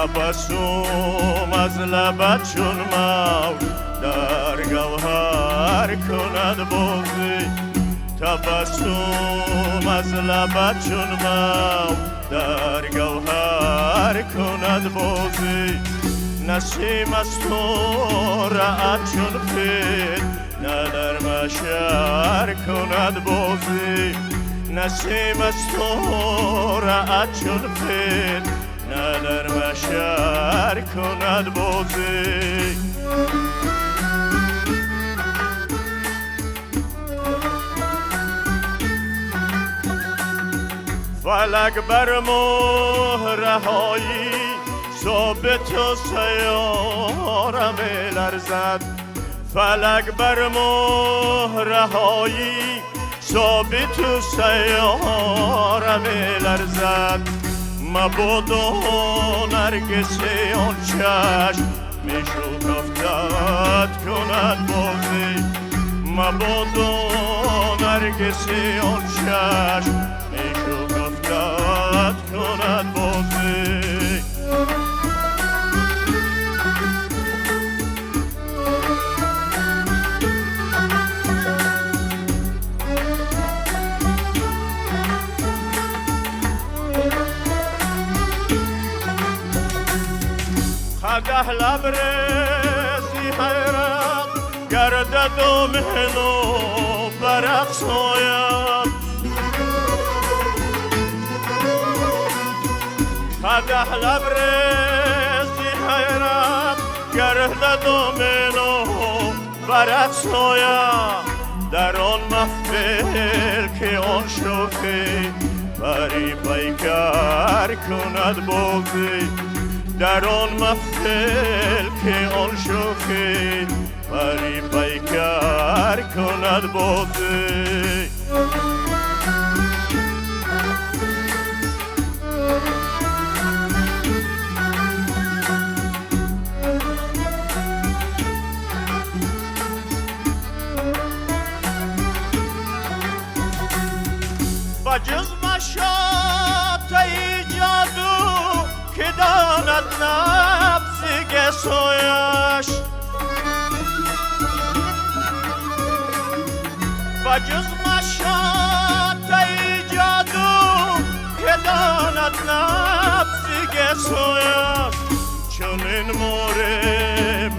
Табассум аз лабат чун мавҷ дар гавҳар кунад бозӣ. Табассум аз лабат чун мавҷ дар гавҳар кунад бозӣ. Насим аз ту раъд чун фитна дар машар кунад бозӣ. Насим аз ту раъд чун фитна дар машар кунад бозӣ. Фалак бар муҳраҳои собиту сайёра меларзад. Фалак бар муҳраҳои собиту сайёра меларзад. Мабодо наргиси он чашм мешукуфтад кунад бозӣ. Мабодо наргиси он чашм мешукуфтад кунад бозӣ. قدح لبریزی حیرت گردد و منو برقص آید. قدح لبریزی حیرت گردد و منو برقص آید. در آن محفل که آن شوخی پری پیکر کند بازی. در آن محفل که آن شوخی پری پیکر کند بازی. بجز مشاطه جادو که داند نبض گسایش. بجز مشاطه جادو که داند نبض گسایش. چنین موره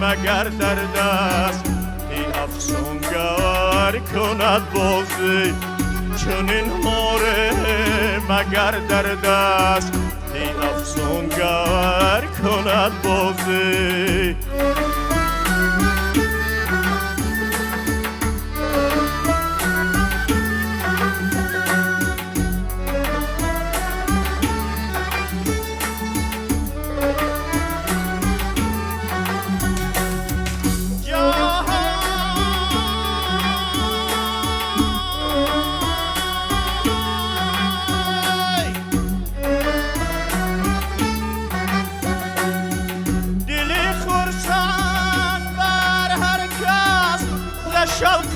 مگر در دست ای افسونگر کند بازی. چنین موره مگر در دست ای افسونگر کند بازی.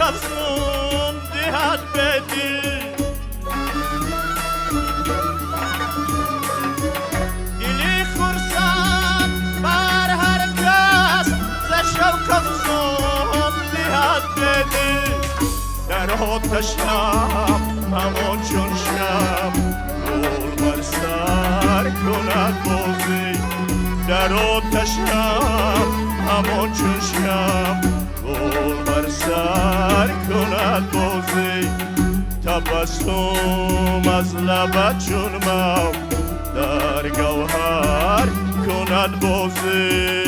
افزون دهد به دل. دلی خرسند بر هر کس ز شوق افزون دهد به دل. در آتشم همان چون شب گل بر سر کند بازی. در آتشم همان چون شب گل بر سر کند بازی. تبسم از لبت چون موج در گوهر کند بازی.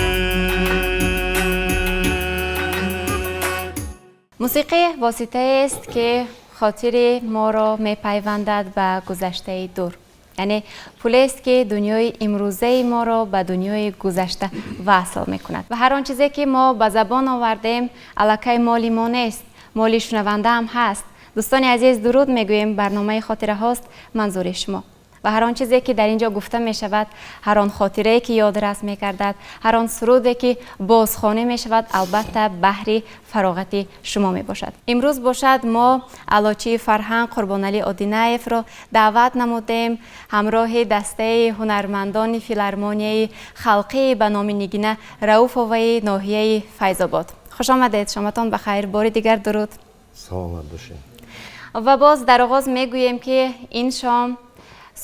موسیقی واسطه است که خاطر ما را میپیوندد به گذشته دور. یعنی پول است که دنیای امروزه ما را به دنیای گذشته وصل میکند و هر آن چیزی که ما به زبان آوردیم الکی مالی ما نیست، مالی شنونده هم هست. دوستان عزیز درود میگوییم، برنامه خاطره هاست منظور شما. ва ҳар он чизе ки дар ин ҷо гуфта мешавад, ҳар он хотирае ки ёдрас мегардад, ҳар он суруде ки бозхонӣ мешавад, албатта баҳри фароғати шумо мебошад. Имрӯз бошад, мо аълочии фарҳанг Қурбоналӣ Одинаевро даъват намудем ҳамроҳи дастаи ҳунармандони филармонияи халқӣ ба номи Нигина Рауфоваи ноҳияи Файзобод. Хуш омадед, шоматон ба хайр, бори дигар дуруд. Саломат бошед. Ва боз дар оғоз мегӯем, ки ин шом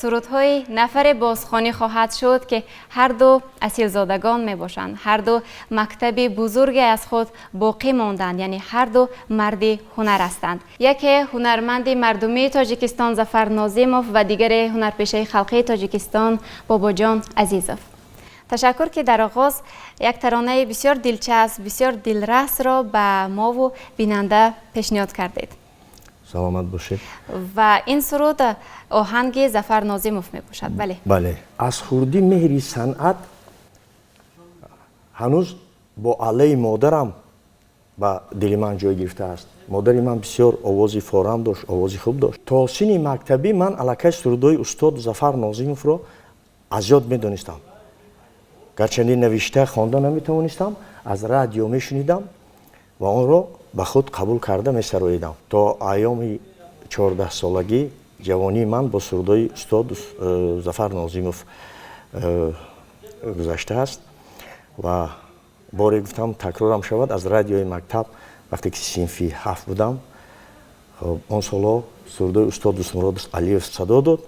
сурудҳои нафаре бозхонӣ хоҳад шуд, ки ҳарду асилзодагон мебошанд, ҳарду мактаби бузурге аз худ боқӣ монданд, яъне ҳарду марди ҳунар ҳастанд. Яке ҳунарманди мардумии Тоҷикистон Зафар Нозимов ва дигаре ҳунарпешаи халқии Тоҷикистон Бобоҷон Азизов. Ташаккур, ки дар оғоз як таронаи бисёр дилчасп, бисёр дилрасро ба мову бинанда пешниҳод кардед. Саломат бошед. Ва ин суруд оҳанги Зафар Нозимов мебошад, бале? Бале, аз хурдӣ меҳри санъат ҳанӯз бо аллаи модарам ба дили ман ҷой гирифтааст. Модари ман бисёр овози форам дошт, овози хуб дошт. То синни мактабӣ ман аллакай сурудҳои устод Зафар Нозимовро аз ёд медонистам. Гарчанде навишта, хонда наметавонистам, аз радио мешунидам ва онро ба худ қабул карда месароидам. То айёми 14-солагӣ ҷавонии ман бо сурудҳои устод Зафар Нозимов гузаштааст. Ва боре гуфтам, такрорам шавад, аз радиои мактаб, вақте ки синфи 7 будам, он солҳо сурудҳои устод Дӯстмурод Алиев садо дод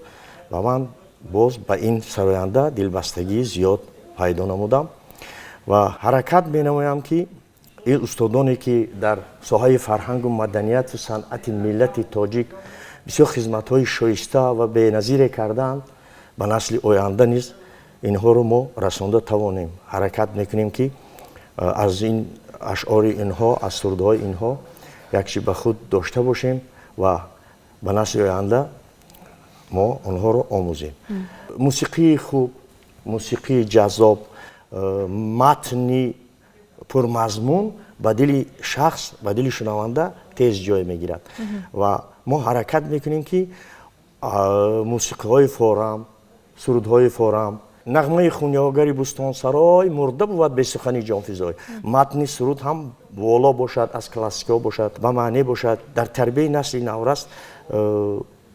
ва ман боз ба ин сароянда дилбастагии зиёд пайдо намудам ва ҳаракат менамоям, ки ин устодоне, ки дар соҳаи фарҳангу маданияту санъати миллати тоҷик бисёр хизматҳои шоиста ва беназире кардаанд, ба насли оянда низ инҳоро мо расонда тавонем. Ҳаракат мекунем, ки аз ин ашъори инҳо, аз сурудҳои инҳо як чи ба худ дошта бошем ва ба насли оянда мо онҳоро омӯзем. Мусиқии хуб, мусиқии ҷаззоб, матни пурмазмун ба дили шахс, ба дили шунаванда тез ҷой мегирад. Ва мо ҳаракат мекунем, ки мусиқиҳои форам, сурудҳои форам, нағмаи хунёгари бӯстонсарой мурда бувад бесухани ҷонфизой, матни суруд ҳам воло бошад, аз классикҳо бошад, ба маъне бошад. Дар тарбияи насли навраст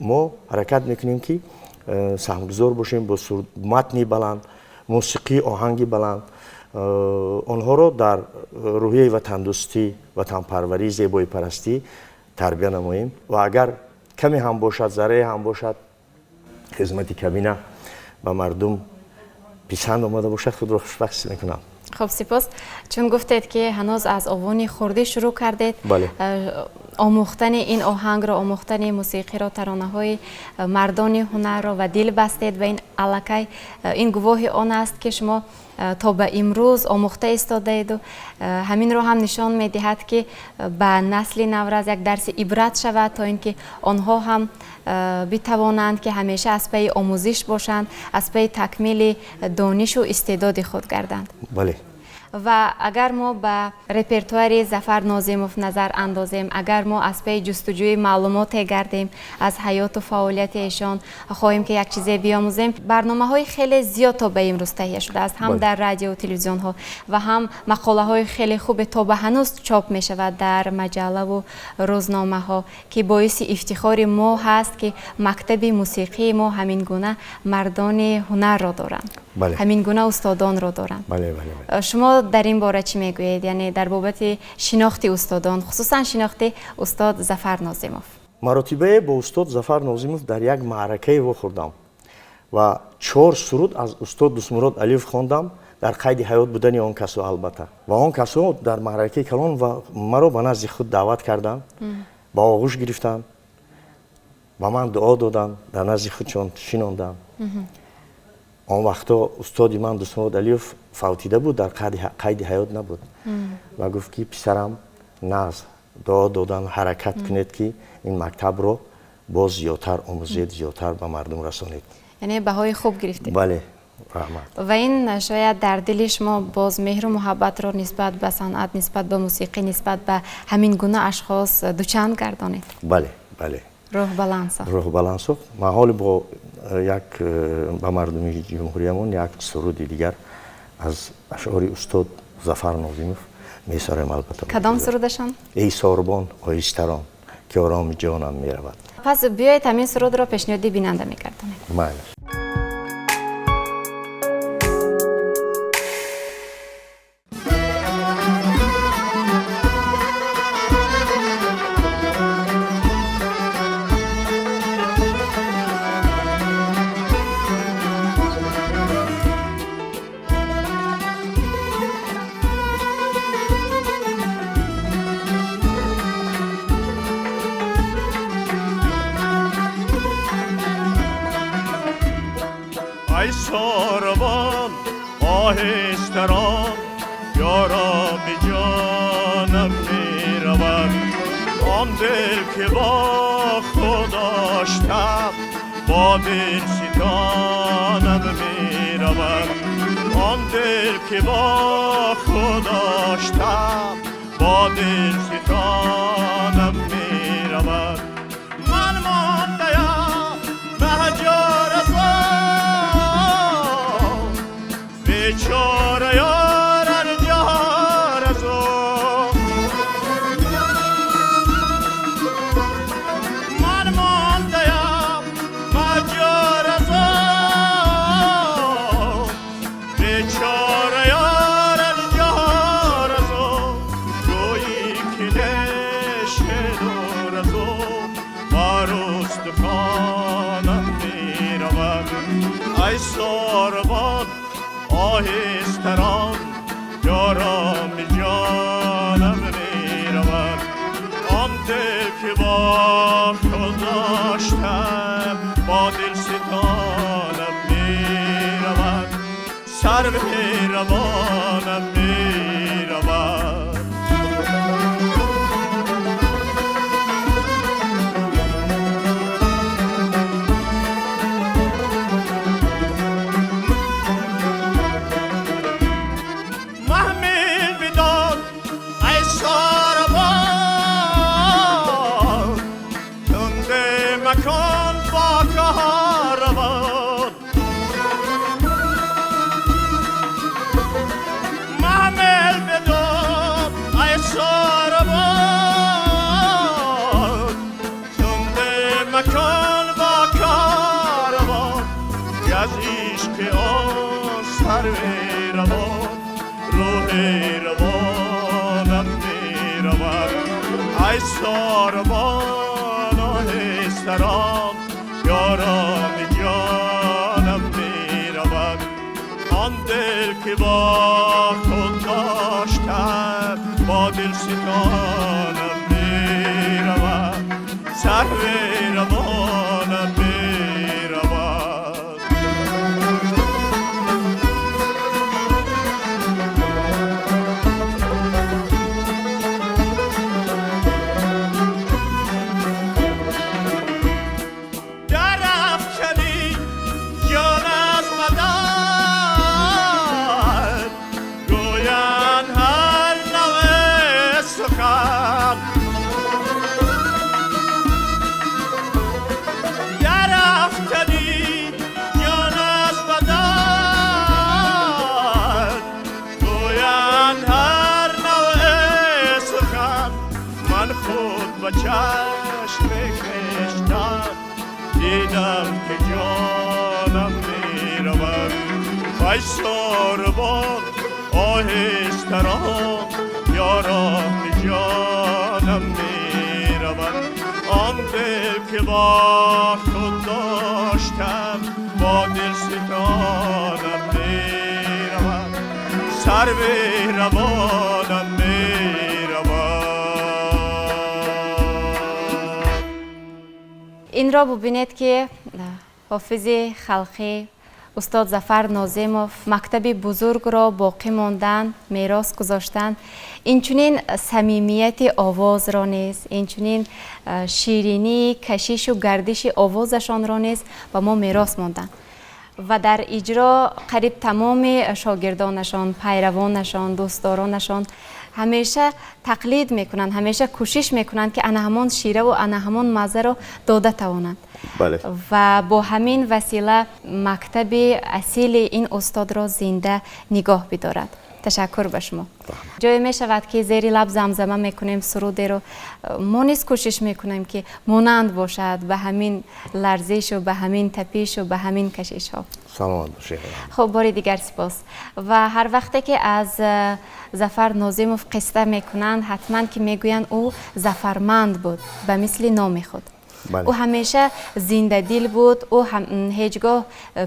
мо ҳаракат мекунем, ки саҳмгузор бошем. Бо матни баланд, мусиқии оҳанги баланд онҳоро дар рӯҳияи ватандӯстӣ, ватанпарварӣ, зебоипарастӣ тарбия намоем. Ва агар каме ҳам бошад, заррае ҳам бошад, хизмати кабина ба мардум писанд омада бошад, худро хушбахт ҳис мекунам. Хуб, сипос. Чун гуфтед, ки ҳанӯз аз овони хурдӣ шурӯъ кардед омӯхтани ин оҳангро, омӯхтани мусиқиро, таронаҳои мардони ҳунарро ва дил бастед ба ин, аллакай ин гувоҳи он аст, ки шумо то ба имрӯз омӯхта истодаеду ҳаминро ҳам нишон медиҳад, ки ба насли наврас як дарси ибрат шавад, то ин ки онҳо ҳам битавонанд, ки ҳамеша аз пайи омӯзиш бошанд, аз пайи такмили донишу истеъдоди худ гарданд. Бале. Ва агар мо ба репертуари Зафар Нозимов назар андозем, агар мо аз пайи ҷустуҷӯи маълумоте гардем, аз ҳаёту фаъолияти эшон хоҳем, ки як чизе биомӯзем, барномаҳои хеле зиёд то ба имрӯз таҳия шудааст ҳам дар радиову телевизионҳо ва ҳам мақолаҳои хеле хубе то ба ҳанӯз чоп мешавад дар маҷаллаву рӯзномаҳо, ки боиси ифтихори мо ҳаст, ки мактаби мусиқии мо ҳамин гуна мардони ҳунарро доранд, ҳамин гуна устодонро доранд. Шумо дар ин бора чӣ мегӯед, яъне дар бобати шинохти устодон, хусусан шинохти устод Зафар Нозимов? Маротибае бо устод Зафар Нозимов дар як маъракае вохӯрдам ва чор суруд аз устод Дӯстмурод Алиев хондам дар қайди ҳаёт будани он касо, албатта. Ва он касо дар маъракаи калон ва маро ба назди худ даъват карданд, ба оғӯш гирифтанд, ба ман дуо доданд, дар назди худшон шинонданд. Он вақто устоди ман Дӯстмурод Алиев фавтида буд, дар қайди ҳаёт набуд, ва гуфт, ки писарам, нағз дуо додан, ҳаракат кунед, ки ин мактабро боз зиёдтар омӯзед, зиёдтар ба мардум расонед. Яъне баҳои хуб гирифтед. Бале, раҳмат. Ва ин шояд дар дили шумо боз меҳру муҳаббатро нисбат ба санъат, нисбат ба мусиқӣ, нисбат ба ҳамин гуна ашхос дучанд гардонед. Бале. Рӯҳ баланд сохт. Рӯҳ баланд сохт. Ман ҳоле бо Як ба мардуми ҷумҳуриямон як суруди дигар аз ашъори устод Зафар Нозимов месароем, албатта. Кадом сурудашон? Эй сорбон, оҳистарон, ки ороми ҷонам меравад. Пас биёед, ҳамин сурудро пешниҳоди бинанда мегардонем. Майли. Ай сорбон, оҳистарон, ёроми ҷонам меравад. Он дил ки бо худ доштам, бо дил ситонам меравад. Он дил ки бо худ доштам, бо дил ситонам меравад. Ман мондаям маҳҷор аз بیچاره یار جهار از او. من ماندیم مهجور از او، بیچاره یار جهار از او. گویی که نشه دور از او بر استخوانم میرود. ای ساربان، آهستران، یارام جانم میرود. آن دل که با خود داشتم، با دل ستانم میرود. سر به روانم میرود. محمل بدان ای ساربان، تند مکان با کاروان. محمل بدان ای ساربان، تند مکان با کاروان. از عشق آن سرو روان، روح روانم میرود. ای ساربان، آهستران، یارام جانم میرود. آن دل که با خود داشتم، با دل ستانم میرود. سرو روانم میرود. در افکنی جان از بدن، گویند هر نوع سخن. در افکنی جان از بدن، گویند هر نوع سخن. من خود به چشم خویشتن دیدم که جانم میرود. ای ساربان، آهستران، یاران جانم میرود. آن دل که با خود داشتم، با دل ستانم میرود. سر به روانم میرود. Инро бубинед, ки ҳофизи халқӣ устод Зафар Нозимов мактаби бузургро боқӣ мондан, мерос гузоштанд. Инчунин самимияти овозро низ, инчунин ширинии кашишу гардиши овозашонро низ ба мо мерос монданд ва дар иҷро қариб тамоми шогирдонашон, пайравонашон, дӯстдоронашон Ҳамеша тақлид мекунанд, ҳамеша кӯшиш мекунанд, ки ана ҳамон шира ва ана ҳамон маззаро дода тавонанд. Ва бо ҳамин васила мактаби асили ин устодро зинда нигоҳ бидорад. Ташаккур ба шумо. Ҷое мешавад, ки зери лаб замзама мекунем сурудеро, мо низ кӯшиш мекунем, ки монанд бошад ба ҳамин ларзишу, ба ҳамин тапишу, ба ҳамин кашишҳо. Саломат бошед. Хуб, бори дигар сипос. Ва ҳар вақте ки аз Зафар Нозимов қисса мекунанд, ҳатман ки мегӯянд, ӯ зафарманд буд ба мисли номи худ. Ӯ ҳамеша зиндадил буд, ӯ ҳеҷ гоҳ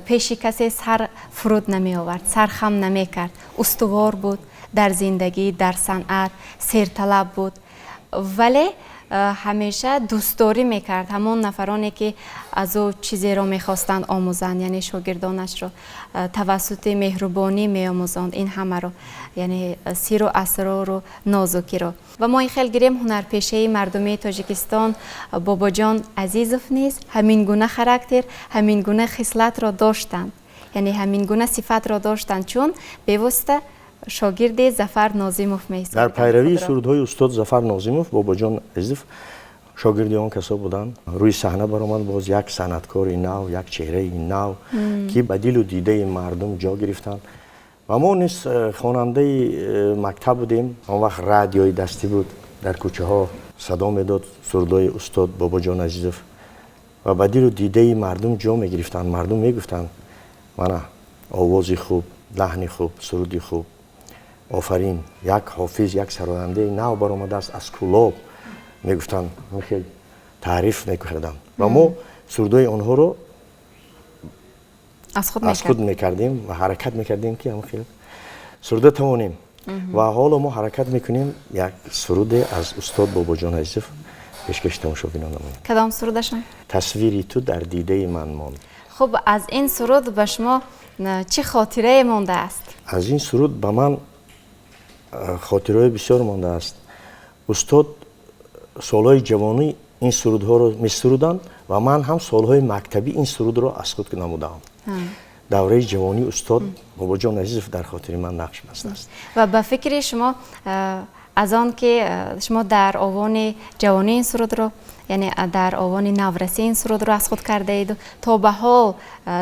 пеши касе сар фуруд намеовард, сар хам намекард, устувор буд дар зиндагӣ, дар санъат, серталаб буд, вале ҳамеша дӯстдорӣ мекард ҳамон нафароне, ки аз ӯ чизеро мехостанд омӯзанд, яъне шогирдонашро тавассути меҳрубонӣ меомӯзонд ин ҳамаро, яъне сиру асрору нозукиро. Ва мо ин хел гирем, ҳунарпешаи мардумии Тоҷикистон Бобоҷон Азизов низ ҳамин гуна характер, ҳамин гуна хислатро доштанд, яъне ҳамин гуна сифатро доштанд, чун бевосита шогирди Зафар Нозимов меҳисобиданд. Дар пайравии сурудҳои устод Зафар Нозимов Бобоҷон Азизов шогирди он касо буданд. Рӯи саҳна баромад боз як санъаткори нав, як чеҳраи нав, ки ба дилу дидаи мардум ҷо гирифтанд. Ва мо низ хонандаи мактаб будем. Он вақт радиои дастӣ буд, дар кӯчаҳо садо медод сурудҳои устод Бобоҷон Азизов ва ба дилу дидаи мардум ҷо мегирифтанд. Мардум мегуфтанд: мана овози хуб, лаҳни хуб, суруди хуб, офарин, як ҳофиз, як сарояндаи нав баромадааст аз Кӯлоб, мегуфтанд, хел таъриф мекарданд. Ва мо сурудҳои онҳоро аз худ мекардем ва ҳаракат мекардем, ки ҳам хел суруда тавонем. Ва ҳоло мо ҳаракат мекунем як суруде аз устод Бобоҷон Азизов пешкаши тамошобинон намоем. Кадом сурудашон? Тасвири ту дар дидаи ман монд. Хуб, аз ин суруд ба шумо чӣ хотирае мондааст? Аз ин суруд ба ман хотираҳои бисёр мондааст. Устод солҳои ҷавонӣ ин сурудҳоро месуруданд ва ман ҳам солҳои мактабӣ ин сурудро аз худ намудаам. Давраи ҷавонии устод Бобоҷон Азизов дар хотири ман нақш бастааст. Ва ба фикри шумо, аз он ки шумо дар овони ҷавонӣ ин сурудро, яъне дар овони наврасӣ ин сурудро аз худ кардаеду то ба ҳол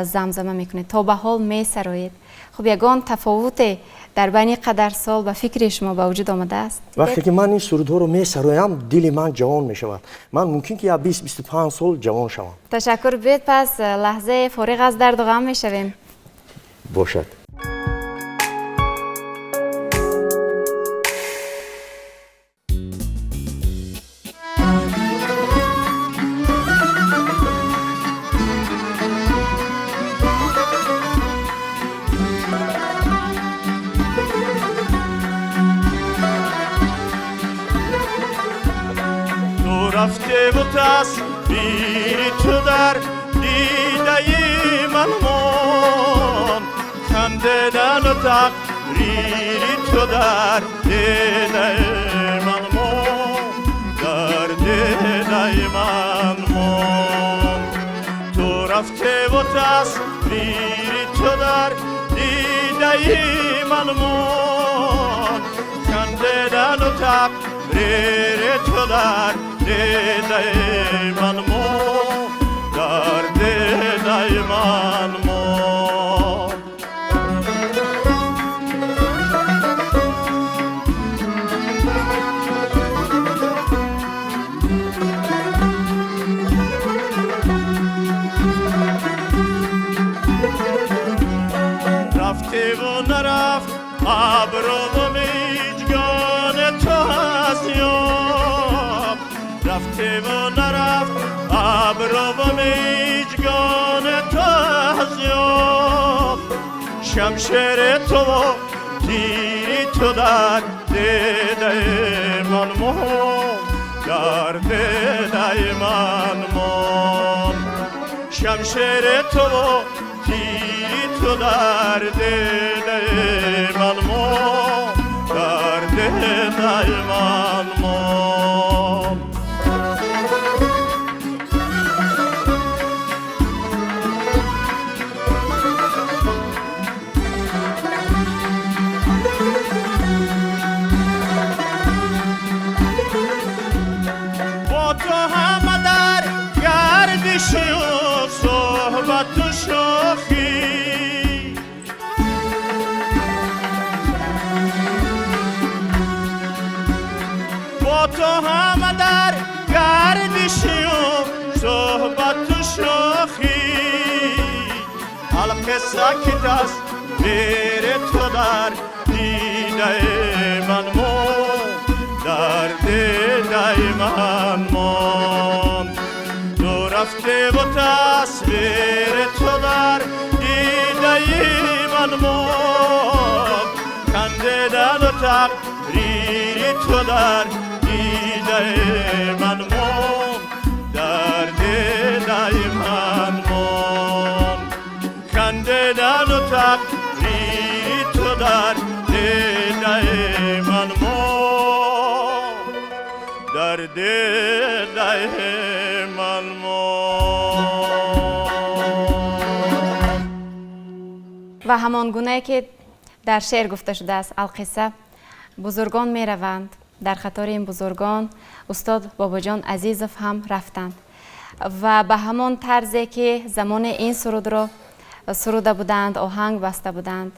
замзама мекунед, то ба ҳол месароед, хуб, ягон тафовуте дар байни қадар сол ба фикри шумо ба вуҷуд омадааст? Вақте ки ман ин сурудҳоро месароям, дили ман ҷавон мешавад. Ман мумкин ки я 20-25 сол ҷавон шавам. Ташаккур. Биёед пас лаҳзаи фориғ аз дарду ғам мешавем. Бошад. Рафтеву тасвири ту дар дидаи ман монд, хандидану тақрири ту дар дидаи ман монд, дар дидаи ман монд. Ту рафтеву тасвири ту дар дидаи ман монд, хандидану тақрири ту дар дидаи ман монд, дар дидаи ман монд. Рафтеву нарафт абрӯву миҷгони ту аз ёд, рафтеву нарафт абрӯву миҷгони ту аз ёд, шамшери туву тири ту дар дидаи ман монд, дар дидаи ман монд. Шамшери туву тири ту дар дидаи ман монд, дар дидаи ман монд. شوخی با تو همه در گردشی و صحبت و شوخی القصه که تصویر تو در دیده من ماند در دیده من ماند تو رفته و تصویر تو در دیده من ماند خندیدن و تقریر تو در دیده من ماند در دیده من ماند خندیدن و تقریر تو در دیده من ماند در دیده من ماند. و همان گونه که در شعر گفته شده است القصه بزرگان می روند در خطار این بزرگان استاد باباجان عزیزов هم رفتند و به همان طرزی که زمان این سرود را سروده بودند آهنگ بسته بودند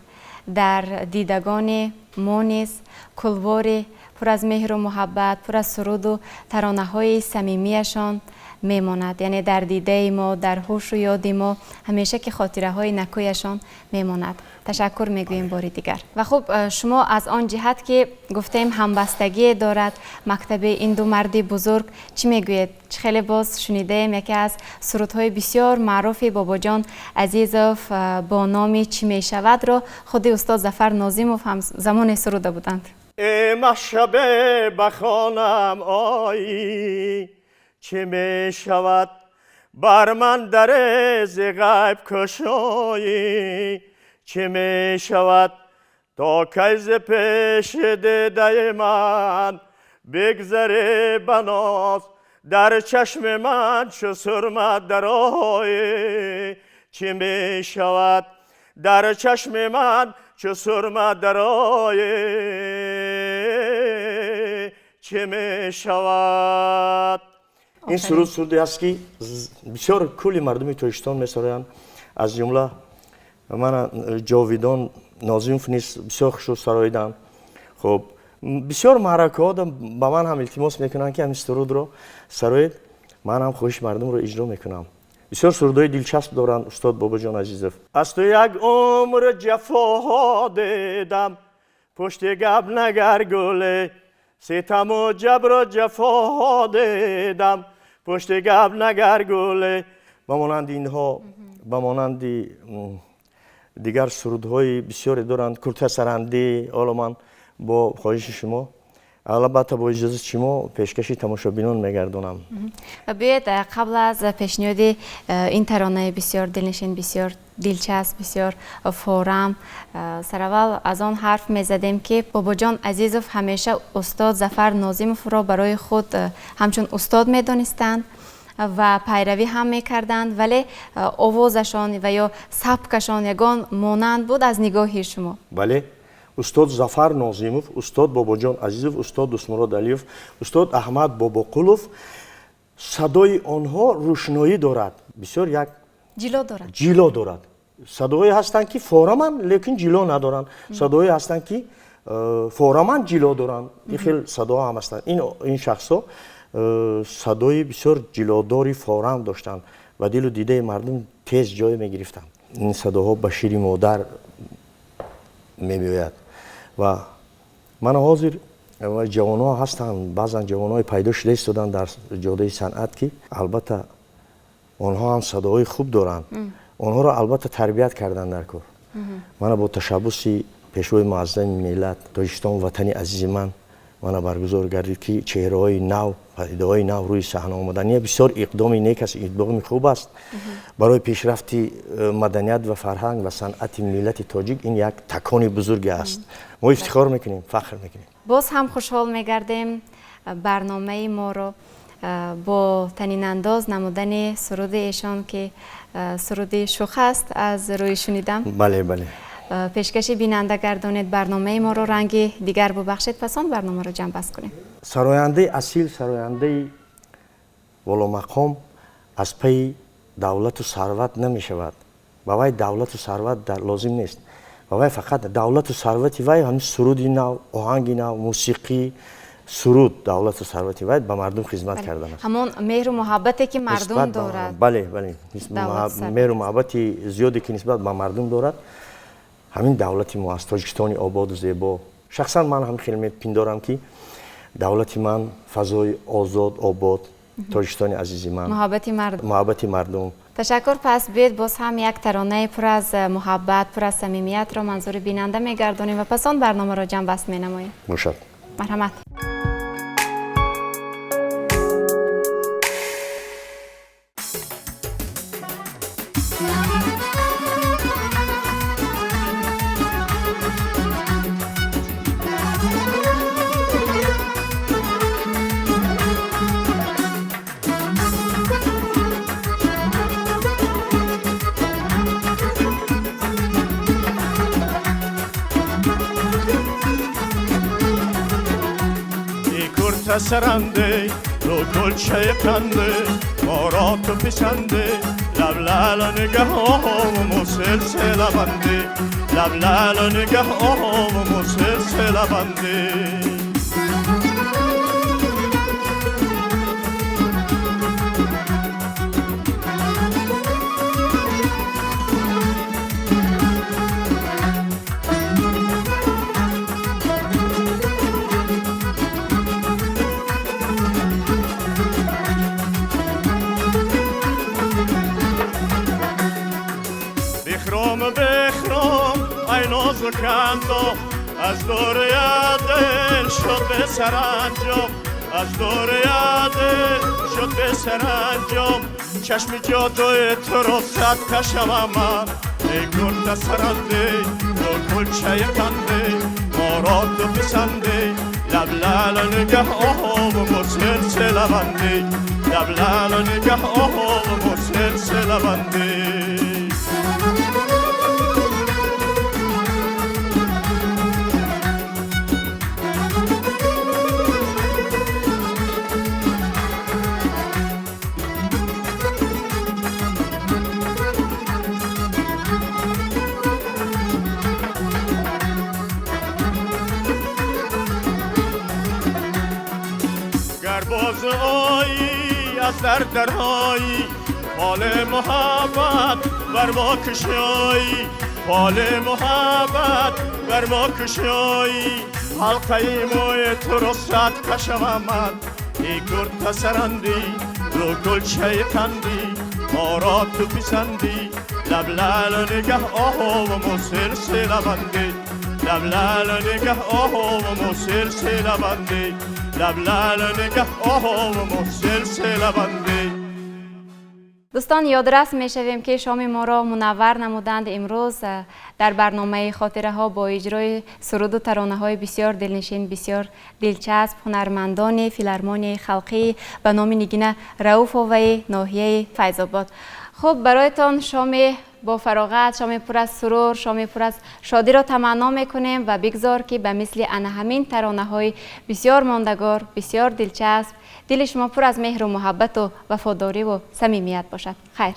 در دیدگان ما نیز کلواری پر از مهر و محبت پر از سرود و ترانه های صمیمیشان میماند یعنی در دیده ما در هوش و یاد ما همیشه که خاطره های نکویشان میماند. تشکر میگوییم باری دیگر. و خب شما از آن جهت که گفتیم همبستگی دارد مکتب این دو مرد بزرگ چی میگویید؟ خیلی باز شنیدیم یکی از سرودهای بسیار معروف باباجان عزیزов با نام چی میشود را خود استاد ظفر ناظمов هم زمان سروده بودند. ای مشب بخوانم آیی چه می شود بر من در ز غیب کشایی چه می شود تا کی ز پیش دیده من بگذری بناز در چشم من چو سرمه درآیی چه می شود در چشم من چو سرمه درآیی چه می شود. این سرود سرودی است که بسیار کلی مردمی тоҷикистон месароянд аз ҷумла мана ҷовидон нозимов низ бисёр хушрӯ сароиданд. Хуб бисёр маъракаҳо ба ман ҳам илтимос мекунанд ки ҳамин сурудро сароед ман ҳам хоҳиши мардумро иҷро мекунам. Бисёр сурудҳои дилчасп доранд устод Бобоҷон Азизов. Аз ту як умр ҷафоҳо дидам пушти гап нагар гуле ситаму ҷабру ҷафоҳо дидам пушти гап нагар гуле. Ба монанди инҳо ба монанди дигар сурудҳои бисёре доранд куртасарандӣ. Ҳоло ман бо хоҳиши шумо албатта бо иҷозати шумо пешкаши тамошобинон мегардонам. Биёед қабл аз пешниҳоди ин таронаи бисёр дилнишин бисёр дилчасп бисёр форам сараввал аз он ҳарф мезадем ки Бобоҷон Азизов ҳамеша устод Зафар Нозимовро барои худ ҳамчун устод медонистанд ва пайравӣ ҳам мекарданд вале овозашон ва ё сабкашон ягон монанд буд аз нигоҳи шумо. Бале, устод Зафар Нозимов, устод Бобоҷон Азизов, устод Дӯстмурод Алиев, устод Аҳмад Бобоқулов садои онҳо рӯшноӣ дорад, бисёр як ҷило дорад. Ҷило дорад. Садоҳое ҳастанд ки фораманд, лекин ҷило надоранд. Садоҳое ҳастанд ки фораманд ҷило доранд. Ин хел садоҳо ҳам ҳастанд. Ин шахсҳо садои бисёр ҷилодори форам доштанд ва дилу дидаи мардум тез ҷой мегирифтанд. Ин садоҳо ба шири модар мебиёяд ва мана ҳозир ҷавонҳо ҳастанд, баъзан ҷавонҳое пайдо шуда истоданд дар ҷодаи санъат ки албатта онҳо ҳам садоҳои хуб доранд. Онҳоро албатта тарбият карданд дар кор. Мана бо ташаббуси пешвои муаззами миллат Тоҷикистон ватани азизи ман мана баргузор гардид ки чеҳраҳои нав, падидаҳои нав рӯи саҳна омаданд. Ин бисёр иқдоми нек аст, иқдоми хуб аст. Барои пешрафти маданият ва фарҳанг ва санъати миллати тоҷик ин як такони бузурге аст. Мо ифтихор мекунем, фахр мекунем. Боз ҳам хушҳол мегардем барномаи моро бо танинандоз намудани суруди эшон ки суруди шӯх аст аз рӯи шунидам. Бале, бале. Пешкаши бинанда гардонед барномаи моро ранги дигар бубахшед, пас он барномаро ҷамъбаст кунем. Сарояндаи асил, сарояндаи воломақом аз пайи давлату сарват намешавад, Ба вай давлату сарват лозим нест. Ба вай фақат давлату сарвати вай ҳамин суруди нав, оҳанги нав, мусиқӣ, суруд, давлату сарвати вай ба мардум хизмат кардан аст. Ҳамон меҳру муҳаббате ки мардум дорад. Бале, бале, меҳру муҳаббати зиёде ки нисбат ба мардум дорад, ҳамин давлати мо аст, Тоҷикистони ободу зебо. Шахсан ман ҳам хеле мепиндорам, ки давлати ман фазои озод, обод, Тоҷикистони азизи ман, муҳаббати мардум, муҳаббати мардум. Ташаккур. Пас биёед боз ҳам як таронаи пур аз муҳаббат, пур аз самимиятро манзури бинанда мегардонем ва пас он барномаро ҷамъбаст менамоем. Бошад. Марҳамат. سرنده رو گلچه قنده ما را تو پسنده، لب لال نگه آم سلسله بنده، لب لال نگه آم سلسله بنده. از دور دل شد به سرانجام، از دور دل شد به سرانجام، چشم جادوی تو رو صد کشم من، ای گل سرنده رو گلچه قنده، ما را تو پسنده، لب لال نگه آب و سلسله بنده، لب لال نگه آب و سلسله بنده. از در درهایی حال محبت بر ما کشایی، حال محبت بر ما کشایی، حلقه موی تو رو صد کشم من، ای گرد سرندی رو گلچه قندی، ما را تو پسندی، لب لال نگه آهو و سلسله بندی، لب لال نگه آهو و سلسله بندی، لب لال نگه آهو و سلسله بندی. دوستان یادرس میشویم که شام ما را منور نمودند امروز در برنامه خاطره ها با اجرای سرود و ترانه های بسیار دلنشین، بسیار دلچسب، هنرمندان فیلارمونی خلقی به نام نگینه رؤوفوی ناحیه فیض آباد. خب برایتان شام با فراغت، شام پر از سرور، شام پر از شادی را تمنا میکنیم و بگذار که به مثل ان همین ترانه های بسیار ماندگار، بسیار دلچسب، دل شما پر از مهر و محبت و وفاداری و صمیمیت باشد. خیر.